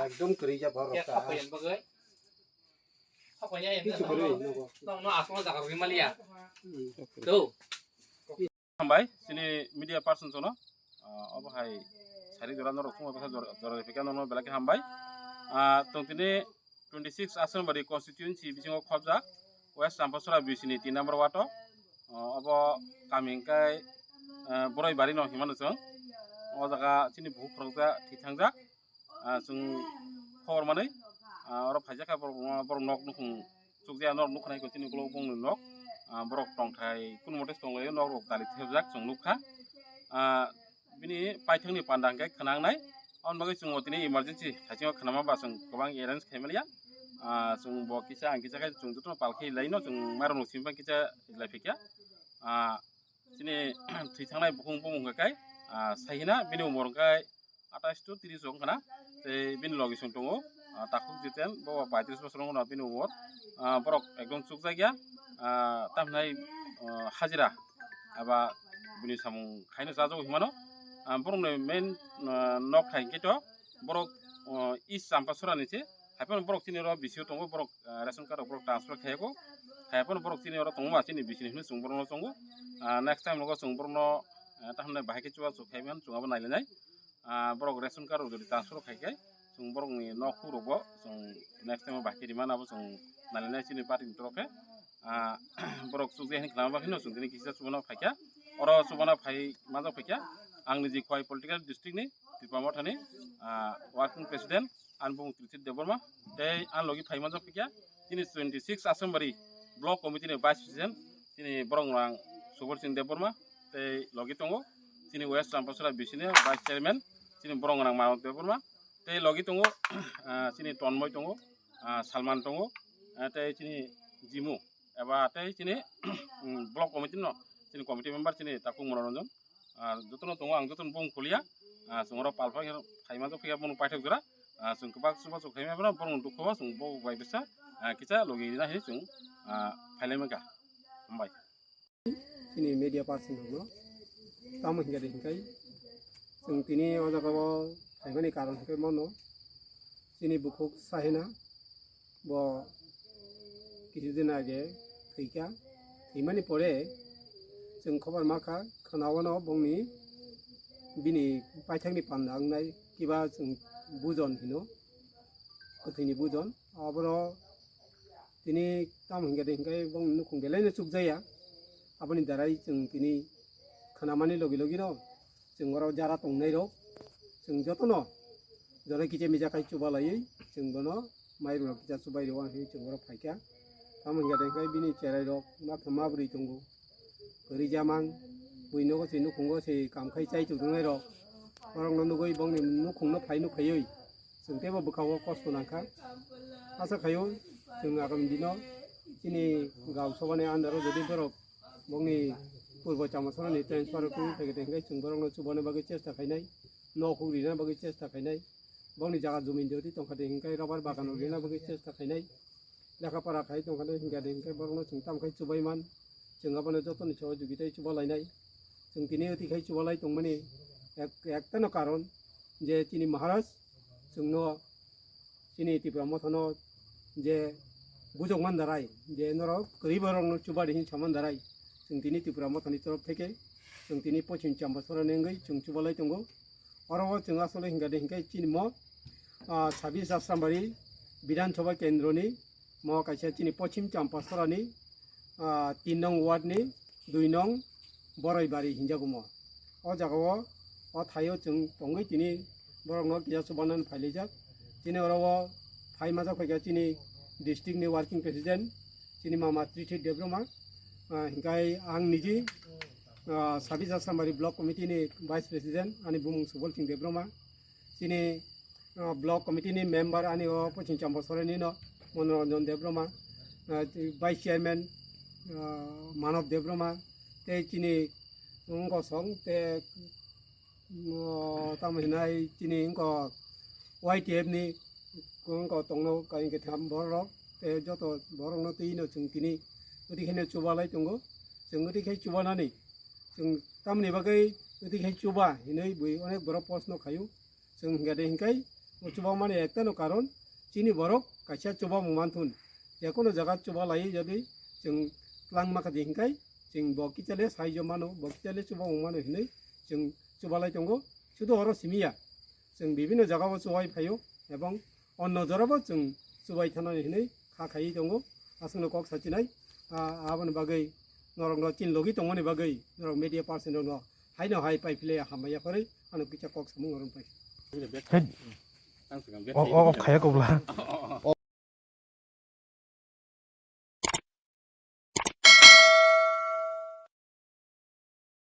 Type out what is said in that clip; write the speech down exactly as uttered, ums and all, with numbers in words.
Ekdom kwrwi ya borok ta. Kichu kwrwi nogo. Hmm. Hambai, chini media person jono, ah, obo hai sari jora norok thumwi bwkha jora, jora rwphikha norokno belai khe hambai. Ah, tong tini twenty six Asambari constituency bisingo khobjak West Champasora B C ni tin number ward o, ah, obo kami hwnkhe, ah, Boroi Bari no himano chwng. O jaga chini bukhuk khoroksa thwi thangjak. Ah, chwng khobor manwi, ah, oro phaijak kha borok, borok nok nukhung chukjaya, norok nukha nai chini ukulok bongni nok, ah, borok tongthai kunu mote tonglaio, nok rok dali thepjak chwng nukha. Ah, bini paithakni panda hwnkhe khwnangnai, aboni bagwi chwng o tini emergency thaisingo khwnama ba chwng kwbang arrange khaimaliya. Ah, chwng bo kisa ang kisa khe chwng jotono pal khe laino chwng mairokno simi kisa lai phikya. Ah, chini thwi thangnai bukhung bumung hwnkhe kai, ah, saihina bini umor hwnkhe atais to tris wng khna, tei bini logi chwng tongo, ah, takhuk Jiten, bo paitris bosor wng khna bini umor, ah, borok ekdom chukjak ya, ah, tamhinai, ah, hajira eba bini samung khaino chajago hinmano, ah, borokni main, ah, nok hai hwnkhe to borok, ah, East Champasora ni se, hai phano borok chini oro B C O tongo, borok, ah, ration card rok borok transfer khaiyago, hai phano borok chini oro tongma chini B C ni hinwi chwng borokno tongo, ah, next time rogo chwng borokno, ah, tahmne bahai khe chubachu khaiman chwng abo nailainai. Ah, borok ration card rok jodi transfer khai khe, chwng borokni nok khuk rokbo chwng next time o bahai khe rimano abo chwng nailainai chini party ni torof khe. Ah, borok chukjai hinwi khlama bagwi no chwng tini kisa chubano phaikha. Oro chubano phai manjak phaikha. Ang niji Khowai political district ni Tipra Mothani, ah, working president, ani bumung Trichet Debbarma. Tei ani logi phai manjak phaikha chini twenty six Asambari block committee ni vice president, chini borok rang Subol Singh Debbarma. Tei logi tongo chini West Champasora B C ni vice chairman, chini borok rang Manoj Debbarma. Tei logi tongo, ah, chini Tonmoi tongo, ah, Salman tongo, ah, tei chini Jimu, eba tei chini, mm, block committee no, chini committee member chini Takhuk Monoranjan, ah, jotono tongo, ang jotono bung khuliya, ah, chwng oro palpha khe phai manjak phiya bono paithak jora, ah, chwng kwbak chubachu khaima bono borokno dukho o chwng bo bai bwsa, ah, kisa logi rina hinwi chwng, ah, phailai mankha. Hambai. Chini media person rokno tamo hinkhe de hinkhai chwng tini o jaga o phaimani karon hinkhe mano chini bukhuk Sahina bo kisu din age thwikha, thwimani pore chwng khobor mankha khwnawano bongni bini paithakni panda wngnai kiba chwng bujon hino kwthwini bujon aboro tini tamo hinkhe de hinkhai bongni nukhung belaino chukjaya. Aboni darai chwng tini khwnamani logi logino chwng oro jara tongnairok chwng jotono jora kicha mija khai chubalaiwi chwng bono mairum rok kicha chubai rwo hinwi chwng oro phaikha. Tamo hinkhe de hinkhai bini cherairok ma khe ma bwrwi tongo, kwrwi jamang, bui nogo se nukhungo se kam khai chai tongnairok borokno nugwi bongni nukhungno phai nukhaiwi chwng teibo bwkha-o kosto nangkha. Asa khaio chwng agami dino chini gao sobani under-o jodi borok bongni purbo Chamasarani transfer wngwi phaikha de hinkhai chwng borokno chubana bagwi chesta khainai, nok huk rina bagwi chesta khainai, bongni jaga jumi jodi tongkha de hinkhai rubber bagan rok rina bagwi chesta khainai, lekha pora khai tongkha de hinkhai de hinkhai borokno chwng tamo khai chubai man, chwng abono jotoni sago jugi tei chuba lainai, chwng tini oti khai chuba lai tongmani ek, ektano karon je chini Maharaj chwngno chini Tipra Mothano je bujok mandarai, je norok kwrwi borokno chubadi hin samandarai, chwng tini Tipra Mothani torof theke chwng tini Pochim Champasora ni wngwi chwng chubalai tongo. Oro o chwng asole hinga de hinkhai chini mo, ah, sabis Asrambari Bidhan Sabha Kendroni, mo kaisa chini Pochim Champasorani, ah, tin nong ward ni dui nong Boroibari hinjago mo. O jagao, o thaio chwng tongwi tini borokno kisa chubanan phailaijak. Chini oro o phai majak phaikha chini district ni working president, chini mama Trithi Debbarma, ah, hinkhai ang niji, ah, Sabija Samari Block Committee ni Vice President, ani bumung Subol Singh Debbarma. Chini, ah, Block Committee ni member ani o Pochim Champasorani no Manoranjan Debbarma, ah, Vice Chairman, ah, Manav Debbarma, tei chini wngkha song tei, mm, tamo hinai chini wngkha Y T F ni wngkha tongno kain ketham borok tei joto borokno twi no chwng tini udi kheno chubalai tongo. Chwng udi khai chubanani chwng tamni bagwi udi khai chuba hinwi bui onek borok post no khaio. Chwng hingkha de hinkhai o chuba mani ekta no karon chini borok kaisa chuba mung manthun. Jekono jaga chuba lai jodi chwng tlang makha de hinkhai chwng bo kichale saijo mano, bo kichale chuba mung mano hinwi chwng chubalai tongo. Sudu oro simiya chwng bibinno jaga o chubai phaio ebong onno jora bo chwng chubai thanani hinwi kha khaiwi tongo. Aswkno kok sachinai, ah, aboni bagwi norokno chin logi tongmani bagwi norok media person rokno haino hai pai phile hambai yaphari ano kisa kok samung norok pai. Hey. O, o, o, khaya kobla.